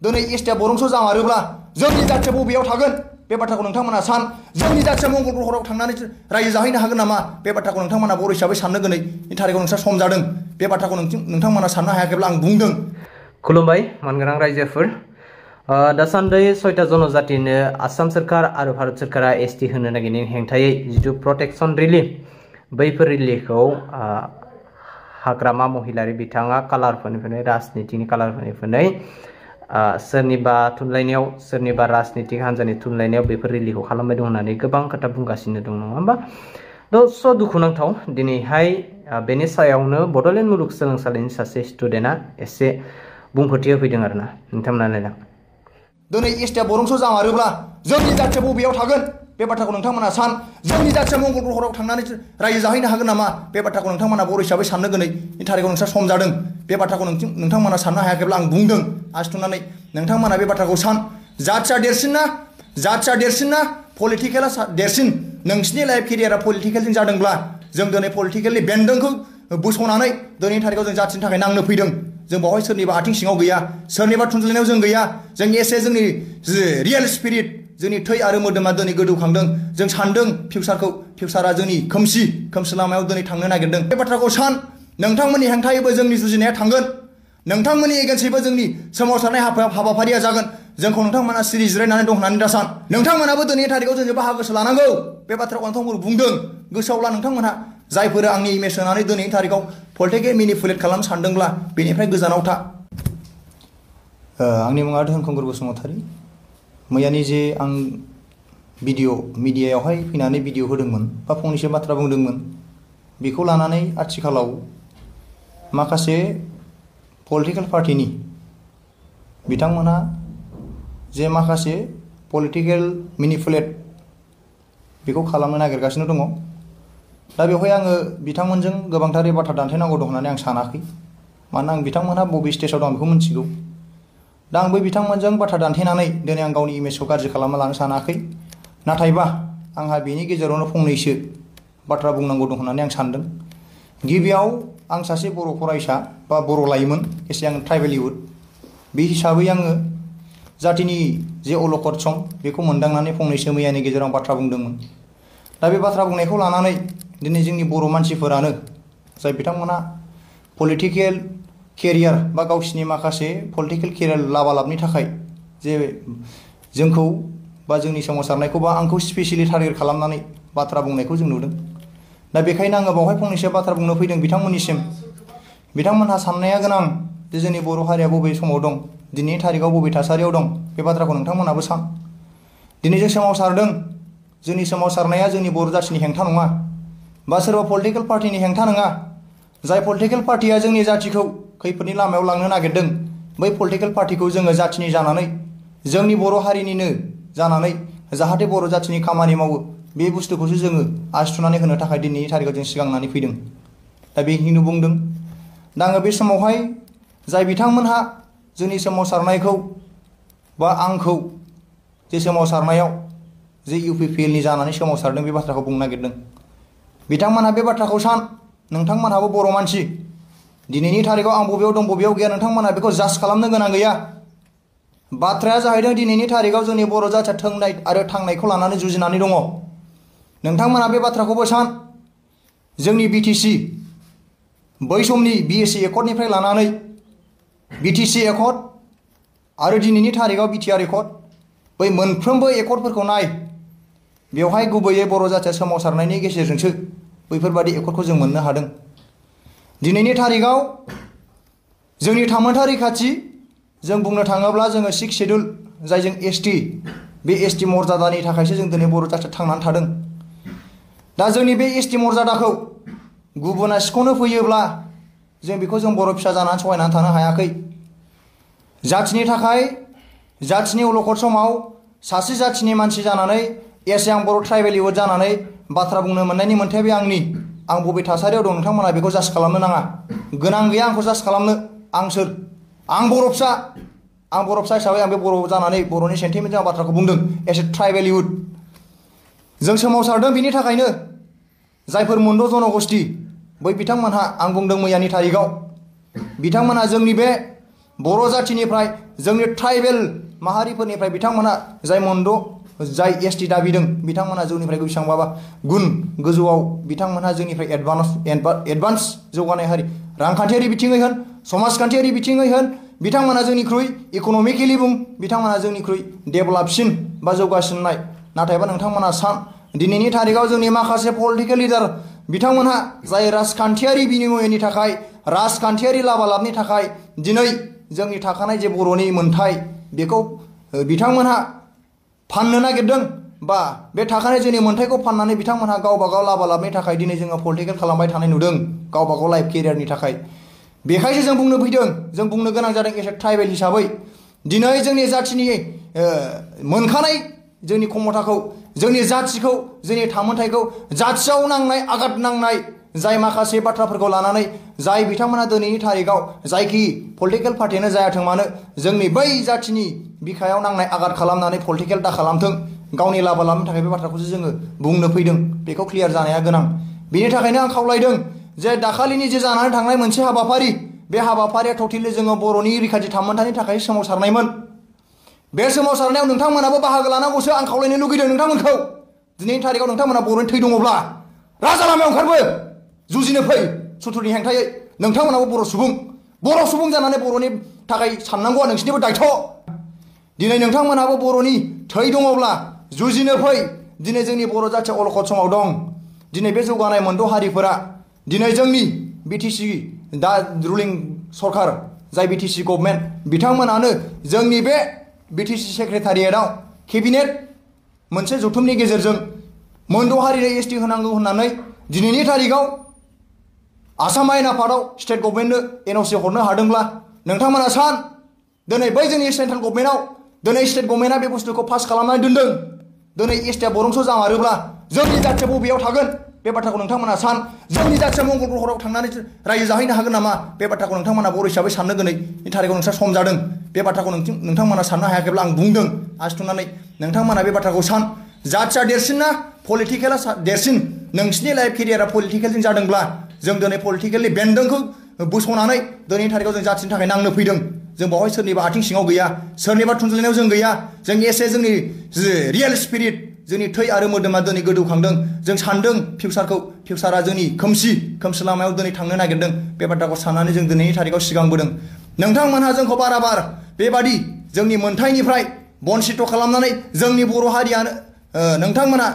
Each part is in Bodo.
दिनै एसटिया बरंस' जामारोब्ला जोंनि जाथिया बबेयाव थागोन बे बाथ्राखौ नोंथांमोना सान जोंनि जाथिया मंगल ग्रहआव थांनानै रायजो जाहैनो हागोन नामा बे बाथ्राखौ नोंथांमोना बर' हिसाबै साननो गोनांनि थारिखआव नोंस्रा सम जादों बे बाथ्राखौ नोंथांमोना साननो हायाखैब्ला आं बुंदों। खुलुमबाय मानगोनां रायजोफोर। दासान्दि 6टा जनजातिनो आसाम सोरखार आरो भारत सोरखारा एसटि होनो नागिरनायनि हेंथायै जिथु प्रटेक्शन रिलिफ बैफोर रिलिफखौ हाग्रामा महिलारि बिथाङा कालारफोरनिफ्राय राजनितिनि कालारफोरनिफ्राय सोरनिबा थुनलाइनायाव सोरनिबा राजनितिक हान्जानि थुनलाइनायाव बेफोर रिलिखौ खालामबाय दं होननानै गोबां खोथा बुंगासिनो दं नङा होमबा। स' दुखुनांथाव दिनैहाय बेनि सायावनो बड'लेण्ड मुलुगसोलोंसालिनि सासे स्टुडेन्टआ एसे बुंफोरथि होफैदों आरोना नोंथांमोना नायलां। दिनै एसटिया बरंस' जामारोब्ला जोंनि जाथिया बबेयाव थागोन बे बाथ्राखौ नोंथांमोना सान जोंनि जाथिया मंगल ग्रहआव थांनानै रायजो जाहैनो हागोन नामा बे बाथ्राखौ नोंथांमोना बर' हिसाबै साननो गोनांनि थारिखआव नोंस्रा सम जादों बे बाथ्राखौ नोंथांमोना साननो हायाखैब्ला आं बुंदों आसथुनानै नोंथांमोना बे बाथ्राखौ सान जाथिया देरसिन ना पलिटिकेला देरसिन नोंसिनि लाइफ केरियारा पलिटिकेलजों जादोंब्ला जों दिनै पलिटिकेलनि बेन्दोंखौ बोस'नानै दिनैनि थारिखआव जों जाथिनि थाखाय नांनो फैदों जों बावहाय सोरनिबा आथिं सिङाव गैया सोरनिबा थुनज्लायनायाव जों गैया जों एसे जोंनि रियेल स्पिरिट जोंनि थै आरो मोदोमा दिनै गोदौखांदों जों सानदों फिउचारा जोंनि खोमसि लामायाव दिनै थांनो नागिरदों बे बाथ्राखौ सान नोंथांमोननि हेंथायैबो जोंनि जुजिनाया थांगोन नोंथांमोननि एगेन्स्टैबो जोंनि सोमावसारनाय हाबाफारिया जागोन जोंखौ नोंथांमोना सिरि जिरायनानै दं होननानै दा सान नोंथांमोनाबो दिनैनि थारिखआव जों बाहागोसो लानांगौ बे बाथ्राखौ नोंथांमोन बुंदों गोसोआवब्ला नोंथांमोनहा जायफोर आंनि इमेज होनानै दिनैनि थारिखआव पलिटिकेल मेनिपुलेट खालामनो सानदोंब्ला बेनिफ्राय गोजानाव था। आंनि मुङा धोनखुंगुर बसुमतारी। मैयानि जे आं मिडियायावहाय फैनानै भिडिअ होदोंमोन बा फंनैसो बाथ्रा बुंदोंमोन बेखौ लानानै आथिखालाव माखासे पलिटिकेल पार्टिनि बिथांमोनहा जे माखासे पलिटिकेल मेनिपुलेट बेखौ खालामनो नागिरगासिनो दङ दा बेवहाय आङो बिथांमोनजों गोबांथार बाथ्रा दान्थेनांगौ दं होननानै आं सानाखै मानोना आं बिथांमोनहा बबे स्टेजाव दं बेखौ मिथिगौ दा आंबो बिथांमोनजों बाथ्रा दान्थेनानै दिनै आं गावनि इमेजखौ गाज्रि खालामना लानो सानाखै नाथायबा आंहा बेनि गेजेरावनो फंनैसो बाथ्रा बुंनांगौ दं होननानै आं सानदों। गिबियाव आं सासे बर' फरायसा बा बर' लाइमोन एसे आं ट्राइबेल इउथ बे हिसाबै आङो जातिनि जे अलखद सम बेखौ मोनदांनानै फंनैसो मैयानि गेजेराव बाथ्रा बुंदोंमोन दा बे बाथ्रा बुंनायखौ लानानै दिनै जोंनि बर' मानसिफोरानो जाय बिथांमोना पलिटिकेल केरियार बा गावसिनि माखासे पलिटिकेल केरियार लाबालाबनि थाखाय जे जोंखौ बा जोंनि सोमावसारनायखौ बा आंखौ स्पेसियेलि टारगेट खालामनानै बाथ्रा बुंनायखौ जों नुदों दा बेखायनो आङो बावहाय फंनैसो बाथ्रा बुंनो फैदों बिथांमोननिसिम बिथांमोनहा साननाया गोनां जे जोंनि बर' हारिया बबे समाव दं दिनैनि थारिखआव बबे थासारियाव दं बे बाथ्राखौ नोंथांमोनाबो सान दिनै जों सोमावसारदों जोंनि सोमावसारनाया जोंनि बर' जाथिनि हेंथा नङा बा सोरबा पलिटिकेल पार्टिनि हेंथा नङा जाय पलिटिकेल पार्टिया जोंनि जातिखौ खैफोदनि लामायाव लांनो नागिरदों बै पलिटिकेल पार्टिखौ जोङो जातिनि जानानै जोंनि बर' हारिनिनो जानानै जाहाथे बर' जातिनि खामानि मावो बे बुस्थुखौसो जोङो आसथुनानै होनो थाखाय दिनैनि थारिखआव जों सिगांनानै फैदों दा बेखिनिखौ बुंदों दा आङो बे समावहाय जाय बिथांमोनहा जोंनि सोमावसारनायखौ बा आंखौ जे सोमावसारनायाव जे UPPLनि जानानै सोमावसारदों बे बाथ्राखौ बुंनो नागिरदों बिथांमोनहा बे बाथ्राखौ सान नोंथांमोनहाबो बर' मानसि दिनैनि थारिखआव आं बबेयाव दं बबेयाव गैया नोंथांमोनहा बेखौ जाज खालामनो गोनां गैया बाथ्राया जाहैदों दिनैनि थारिखआव जोंनि बर' जाथिया थोंनाय आरो थांनायखौ लानानै जुजिनानै दङ नोंथांमोनहा बे बाथ्राखौबो सान जोंनि BTC बै समनि BSC एकर्डनिफ्राय लानानै BTC एकर्ड आरो दिनैनि थारिखआव BTR एकर्ड बै मोनफ्रोमबो एकर्डफोरखौ नाय बेवहाय गुबैयै बर' जाथिया सोमावसारनायनि गेजेरजोंसो बैफोरबादि एकर्डखौ जों मोननो हादों दिनैनि थारिखआव जोंनि थामोनथा रैखाथि जों बुंनो थाङोब्ला जोङो 6 शेड्युल जायजों ST बे ST मर्यादानि थाखायसो जों दिनै बर' जाथिया थांनानै थादों दा जोंनि बे ST मर्यादाखौ गुबुना सिख'नो फैयोब्ला जों बेखौ जों बर' फिसा जानानै सहायनानै थानो हायाखै जाथिनि थाखाय जाथिनि अलखद समाव सासे जाथिनि मानसि जानानै एसे आं बर' ट्राइबेल इउथ जानानै बाथ्रा बुंनो मोननायनि मोन्थाय बे आंनि आं बबे थासारियाव दं नोंथांमोना बेखौ जाज खालामनो नाङा गोनां गैया आंखौ जाज खालामनो आं सोर आं बर' फिसा हिसाबै आं बे बर' जानानै बर'नि सेन्टिमेन्टजों आं बाथ्राखौ बुंदों एस ए ट्राइबेल इउथ जों सोमावसारदों बिनि थाखायनो जायफोर मोनद' जनगोष्ठी बै बिथांमोनहा आं बुंदों मैयानि थारिखआव बिथांमोनहा जोंनि बे बर' जाथिनिफ्राय जोंनि ट्राइबेल माहारिफोरनिफ्राय बिथांमोना जाय मोनद' जाय एसटि दाबिदों बिथांमोना जोंनिफ्राय बेसेबांबा गुन गोजौआव बिथांमोनहा जोंनिफ्राय एडभान्स जौगानाय हारि रांखान्थियारि बिथिङै होन समाजखान्थियारि बिथिङै होन बिथांमोना जोंनिख्रुइ इक'नमिकेलि बिथांमोना जोंनिख्रुइ डेभेलपसिन बा जौगासिननाय नाथायबा नोंथांमोना सान दिनैनि थारिखआव जोंनि माखासे पलिटिकेल लिडार बिथांमोनहा जाय राजखान्थियारि बिनिमयनि थाखाय राजखान्थियारि लाबालाबनि थाखाय दिनै जोंनि थाखानाय जे बर'नि मोन्थाय बेखौ बिथांमोनहा फाननो नागिरदों बा बे थाखानाय जोंनि मोन्थायखौ फाननानै बिथांमोनहा गावबागाव लाबालाबनि थाखाय दिनै जोङो पलिटिकेल खालामबाय थानाय नुदों गावबागाव लाइफ केरियारनि थाखाय बेखायसो जों बुंनो फैदों जों बुंनो गोनां जादों एसे ट्राइबेल हिसाबै दिनै जोंनि जाथिनि मोनखानाय जोंनि क्षमताखौ जोंनि जाथिखौ जोंनि थामोनथायखौ जाथियाव नांनाय आघात नांनाय जाय माखासे बाथ्राफोरखौ लानानै जाय बिथांमोना दिनैनि थारिखआव जायखि पलिटिकेल पार्टियानो जायाथों मानो जोंनि बै जाथिनि बिखायाव नांनाय आघात खालामनानै पलिटिकेल दा खालामथों गावनि लाबा लाबनि थाखाय बे बाथ्राखौसो जोङो बुंनो फैदों बेखौ क्लियार जानाया गोनां बेनि थाखायनो आं खावलायदों जे दाखालिनि जे जानानै थांनाय मोनसे हाबाफारि बे हाबाफारिया टटेलि जोङो बर'नि रैखाथि थामोनथायनि थाखाय सोमावसारनायमोन बे सोमावसारनायाव नोंथांमोनाबो बाहागो लानांगौसो आं खावलायनो लुगैदों नोंथांमोनखौ दिनैनि थारिखआव नोंथांमोना बर'नि थै दङब्ला राजा लामायाव ओंखारबो जुजिनो फै सुथुरनि हेंथायै नोंथांमोनाबो बर' सुबुं जानानै बर'नि थाखाय साननांगौआ नोंसिनिबो दायथ' दिनै नोंथांमोनाबो बर'नि थै दङब्ला जुजिनो फै दिनै जोंनि बर' जाथिया अलखद समाव दं दिनै बे जौगानाय मोनद' हारिफोरा दिनै जोंनि बिटिसि दा रुलिं सरकार जाय बिटिसि गभर्नमेन्ट बिथांमोनानो जोंनि बे बिटिसि सेक्रेटारियेटआव केबिनेट मोनसे जथुमनि गेजेरजों मोनद' हारिनो एसटि होनांगौ होननानै दिनैनि थारिखआव आसाम आयेन आफादाव स्टेट गभर्नमेन्टनो एनअसि हरनो हादोंब्ला नोंथांमोना सान दिनै बै जोंनि सेन्ट्रेल गभर्नमेन्टआव दिनै स्टेट गभर्नमेन्टआ बे बुस्थुखौ पास खालामनानै दोनदों दिनै एसटिया बरंस' जामारोब्ला जोंनि जाथिया बबेयाव थागोन बे बाथ्राखौ नोंथांमोना सान जोंनि जाथिया मंगल ग्रहआव थांनानै रायजो जाहैनो हागोन नामा बे बाथ्राखौ नोंथांमोना बर' हिसाबै साननो गोनांनि थारिखआव नोंस्रा सम जादों बे बाथ्राखौ नोंथांमोना साननो हायाखैब्ला आं बुंदों आसथुनानै नोंथांमोना बे बाथ्राखौ सान जाथिया देरसिन ना पलिटिकेला देरसिन नोंसिनि लाइफ केरियारा पलिटिकेलजों जादोंब्ला जों दिनै पलिटिकेलनि बेन्दोंखौ बोस'नानै दिनैनि थारिखआव जों जाथिनि थाखाय नांनो फैदों जों बावहाय सोरनिबा आथिं सिङाव गैया सोरनिबा थुनज्लायनायाव जों गैया जों एसे जोंनि रियेल स्पिरिट जोंनि थै आरो मोदोमा दिनै गोदौखांदों जों सानदों फिउचारा जोंनि खोमसि लामायाव दिनै थांनो नागिरदों बे बाथ्राखौ साननानै जों दिनैनि थारिखआव सिगांबोदों नोंथांमोनहा जोंखौ बाराबार बेबादि जोंनि मोन्थायनिफ्राय बन्सित खालामनानै जोंनि बर' हारियानो नोंथांमोना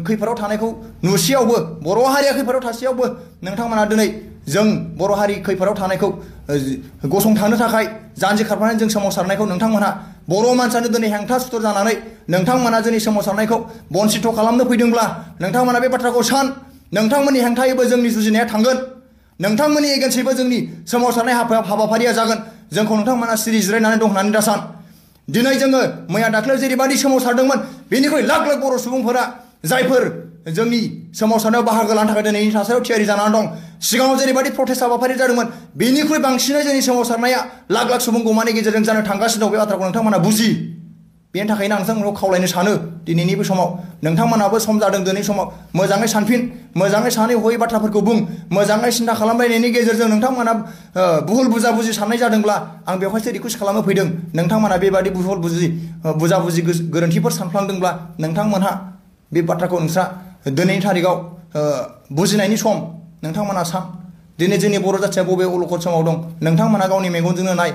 खैफोदाव थानायखौ नुसेयावबो बर' हारिया खैफोदाव थासेयावबो नोंथांमोना दिनै जों बर' हारि खैफोदाव थानायखौ गसंथानो थाखाय जानजि खारफानानै जों सोमावसारनायखौ नोंथांमोनहा बर' मानसियानो दिनै हेंथा सुथुर जानानै नोंथांमोना जोंनि सोमावसारनायखौ बन्सित खालामनो फैदोंब्ला नोंथांमोना बे बाथ्राखौ सान नोंथांमोननि हेंथायैबो जोंनि जुजिनाया थांगोन नोंथांमोननि एगेन्स्टैबो जोंनि सोमावसारनाय हाबाफारिया जागोन जोंखौ नोंथांमोना सिरि जिरायनानै दं होननानै दा सान दिनै जोङो मैया दाख्लैयाव जेरैबादि सोमावसारदोंमोन बेनिख्रुइ लाख लाख बर' सुबुंफोरा जायफोर जोंनि सोमावसारनायाव बाहागो लानो थाखाय दिनैनि थासारियाव थियारि जानानै दं सिगाङाव जेरैबायदि प्रटेस्ट हाबाफारि जादोंमोन बेनिख्रुइ बांसिनै जोंनि सोमावसारनाया लाख लाख सुबुं गमानि गेजेरजों जानो थांगासिनो दं बे बाथ्राखौ नोंथांमोना बुजि बेनि थाखायनो आं नोंथांमोनखौ खावलायनो सानो दिनैनि बे समाव नोंथांमोनाबो सम जादों दिनै समाव मोजाङै सानफिन मोजाङै सानै हयै बाथ्राफोरखौ बुं मोजाङै सिन्था खालामलायनायनि गेजेरजों नोंथांमोना बुहुल बुजा-बुजि साननाय जादोंब्ला आं बेवहायसो रिकुवेस्ट खालामनो फैदों नोंथांमोना बेबादि बुहुल बुजा-बुजि गोरोन्थिफोर सानफ्लांदोंब्ला नोंथांमोनहा बे बाथ्राखौ नोंस्रा दिनैनि थारिखआव बुजिनायनि सम नोंथांमोना सान दिनै जोंनि बर' जाथिया बबे अलखद समाव दं नोंथांमोना गावनि मेगनजोंनो नाय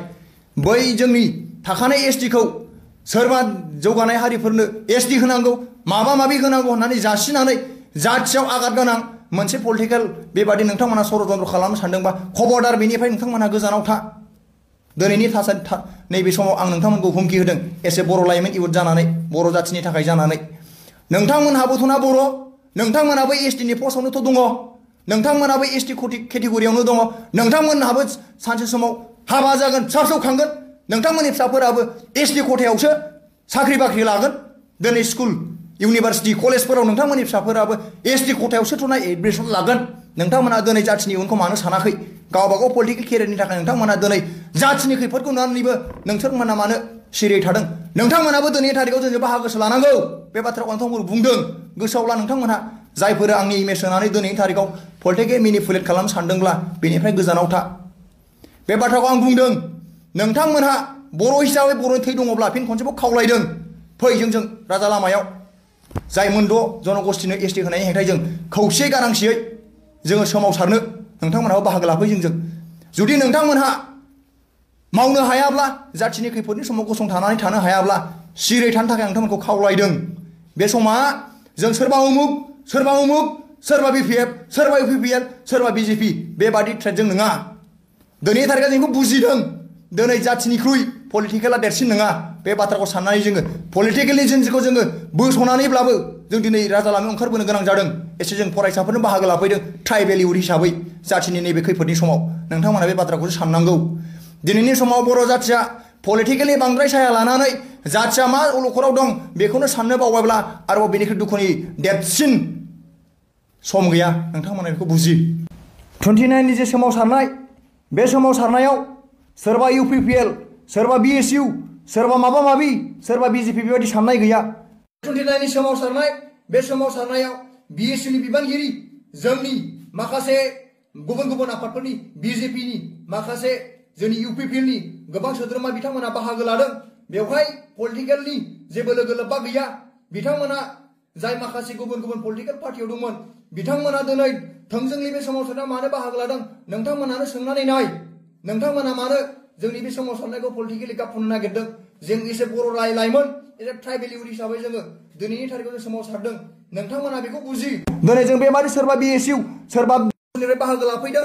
बै जोंनि थाखानाय एसटिखौ सोरबा जौगानाय हारिफोरनो एसटि होनांगौ माबा माबि होनांगौ होननानै जासिनानै जाथियाव आघात गोनां मोनसे पलिटिकेल बेबादि नोंथांमोना षड़यन्त्र खालामनो सानदोंबा खबरदार बेनिफ्राय नोंथांमोना गोजानाव था दिनैनि नैबे समाव आं नोंथांमोनखौ हुमखि होदों एसे बर' लाइमोन इयुथ जानानै बर' जाथिनि थाखाय जानानै नोंथांमोनहाबोथ' ना बर' नोंथांमोनाबो एसटिनि पस्टआवनोथ' दङ नोंथांमोनाबो एसटि केटेगरियावनो दङ नोंथांमोनहाबो सानसे समाव हाबा जागोन फिसा फिसौ खांगोन नोंथांमोननि फिसाफोराबो एसटि खथायावसो साख्रि बाख्रि लागोन दिनै स्कुल इउनिभार्सिटि कलेजफोराव नोंथांमोननि फिसाफोराबो एसटि खथायावसो थ'ना एडमिसन लागोन नोंथांमोना दिनै जाथिनि इयुनखौ मानो सानाखै गावबागाव पलिटिकेल केरियारनि थाखाय नोंथांमोना दिनै जाथिनि खैफोदखौ नुनानैबो नोंथांमोना मानो सिरियै थादों नोंथांमोनाबो दिनैनि थारिखआव जों बाहागोसो लानांगौ बे बाथ्राखौ नोंथांमोन बुंदों गोसोआवला नोंथांमोनहा जायफोरा आंनि इमेज होनानै दिनैनि थारिखआव पलिटिकेल मेनिपुलेट खालामनो सानदोंब्ला बेनिफ्राय गोजानाव था बे बाथ्राखौ आं बुंदों नोंथांमोनहा बर' हिसाबै बर'नि थै दङब्ला फिन खनसेबाव खावलायदों फै जों राजा लामायाव जाय मोनद' जनगोष्ठीनो एसटि होनायनि हेंथायै जों खौसे गारांसियै जोङो सोमावसारनो नोंथांमोनहाबो बाहागो लाफै जों जुदि नोंथांमोनहा मावनो हायाब्ला जाथिनि खैफोदनि समाव गसंथानानै थानो हायाब्ला सिरै थानो थाखाय नोंथांमोनखौ खावलायदों बे समा जों सोरबा उमुक सोरबा BPF सोरबा UPPL सोरबा BJP बेबादि थ्रेटजों नङा दिनैनि थारिखआव जों बेखौ बुजिदों दिनै जाथिनिख्रुइ पलिटिकेला देरसिन नङा बे बाथ्राखौ साननानै जोङो पलिटिकेलि जोंखौ जोङो बोस'नानैब्लाबो जों दिनै राजा लामायाव ओंखारबोनो गोनां जादों एसे जों फरायसाफोरनो बाहागो लाफैदों ट्राइबेल इउथ हिसाबै जाथिनि नैबे खैफोदनि समाव नोंथांमोना बे बाथ्राखौसो साननांगौ दिनैनि समाव बर' जाथिया पलिटिकेलि बांद्राय साया लानानै जाथिया मा अलखदाव दं बेखौनो साननो बावबायब्ला आरोबाव बेनिख्रुइ दुखुनि देरसिन सम गैया नोंथांमोना बेखौ बुजि 29नि जे सोमावसारनाय बे सोमावसारनायाव सोरबा UPPL सोरबा BSU सोरबा माबा माबि सोरबा BJP बेबायदि साननाय गैया 29नि सोमावसारनाय बे सोमावसारनायाव BSUनि बिबानगिरि जोंनि माखासे गुबुन आफादफोरनि BJPनि माखासे जोंनि UPPLनि गोबां सोद्रोमा बिथांमोना बाहागो लादों बेवहाय पलिटिकेलनि जेबो लोगो लोब्बा गैया बिथांमोना जाय माखासे गुबुन पलिटिकेल पार्टियाव दंमोन बिथांमोना दिनै थोंजोंनि बे सोमावसारनायाव मानो बाहागो लादों नोंथांमोनानो सोंनानै नाय नोंथांमोना मानो जोंनि बे सोमावसारनायखौ पलिटिकेलि गाबफुनो नागिरदों जों एसे बर' लाइमोन एसे ट्राइबेल इउथ हिसाबै जोङो दिनैनि थारिखआव जों सोमावसारदों नोंथांमोना बेखौ बुजि दिनै जों बेबादि सोरबा BSU सोरबा बाहागो लाफैदों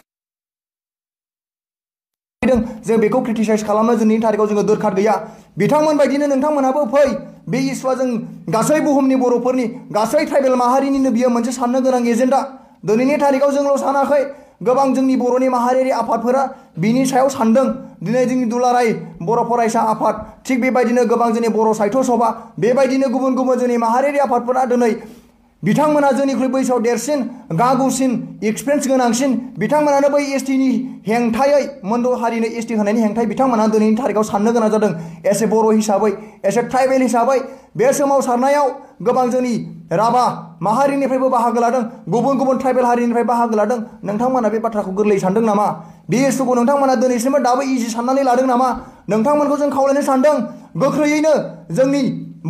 जों बेखौ क्रिटिसाइज खालामनो दिनैनि थारिखआव जोङो दोरखार गैया बिथांमोन बायदिनो नोंथांमोनाबो फै बे इस्युआ जों गासै बुहुमनि बर'फोरनि गासै ट्राइबेल माहारिनिनो बियो मोनसे साननो गोनां एजेन्डा दिनैनि थारिखआव जोंल' सानाखै गोबां जोंनि बर'नि माहारियारि आफादफोरा बिनि सायाव सानदों दिनै जोंनि दुलाराय बर' फरायसा आफाद थिग बेबायदिनो गोबां जोंनि बर' साहित्य सभा बेबायदिनो गुबुन जोंनि माहारियारि आफादफोरा दिनै बिथांमोना जोंनिख्रुइ बैसोआव देरसिन गागौसिन एक्सपिरियेन्स गोनांसिन बिथांमोनानो बै एसटिनि हेंथायै मोनद' हारिनो एसटि होनायनि हेंथायै बिथांमोना दिनैनि थारिखआव साननो गोनां जादों एसे बर' हिसाबै एसे ट्राइबेल हिसाबै बे सोमावसारनायाव गोबां जोंनि राभा माहारिनिफ्रायबो बाहागो लादों गुबुन ट्राइबेल हारिनिफ्राय बाहागो लादों नोंथांमोना बे बाथ्राखौ गोरलै सानदों नामा बे इस्युखौ नोंथांमोना दिनैसिमबो दाबो इजि साननानै लादों नामा नोंथांमोनखौ जों खावलायनो सानदों गोख्रैयैनो जोंनि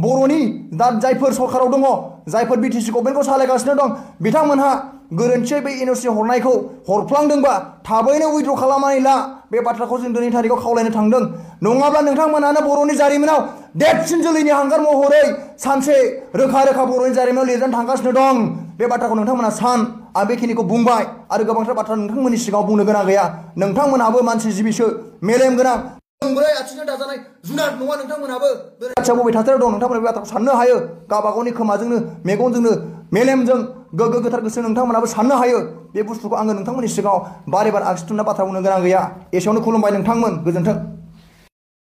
बर'नि दा जायफोर सरकाराव दङ जायफोर BTC गभर्नमेन्टखौ सालायगासिनो दं बिथांमोनहा गोरोन्थियै बे NOC हरनायखौ हरफ्लांदोंबा थाबैनो उइथड्र खालामनानै ला बे बाथ्राखौ जों दिनैनि थारिखआव खावलायनो थांदों नङाब्ला नोंथांमोनानो बर'नि जारिमिनाव देरसिन जोलैनि हांगार महरै सानसे रोखा बर'नि जारिमिनाव लिरजानो थांगासिनो दं बे बाथ्राखौ नोंथांमोना सान आं बेखिनिखौ बुंबाय आरो गोबांथार बाथ्रा नोंथांमोननि सिगाङाव बुंनो गोनां गैया नोंथांमोनहाबो मानसि जिबिसो मेलेम गोनां बोराय आथिंजों दाजानाय जुनार नङा नोंथांमोनाबो आथिया बबे थासारियाव दं नोंथांमोना बे बाथ्राखौ साननो हायो गावबा गावनि खोमाजोंनो मेगनजोंनो मेलेमजों गोग्गो गोथार गोसो नोंथांमोनाबो साननो हायो बे बुस्थुखौ आङो नोंथांमोननि सिगाङाव बारे आगसिथुना बाथ्रा बुंनो गोनां गैया एसेयावनो खुलुमबाय नोंथांमोन गोजोन्थों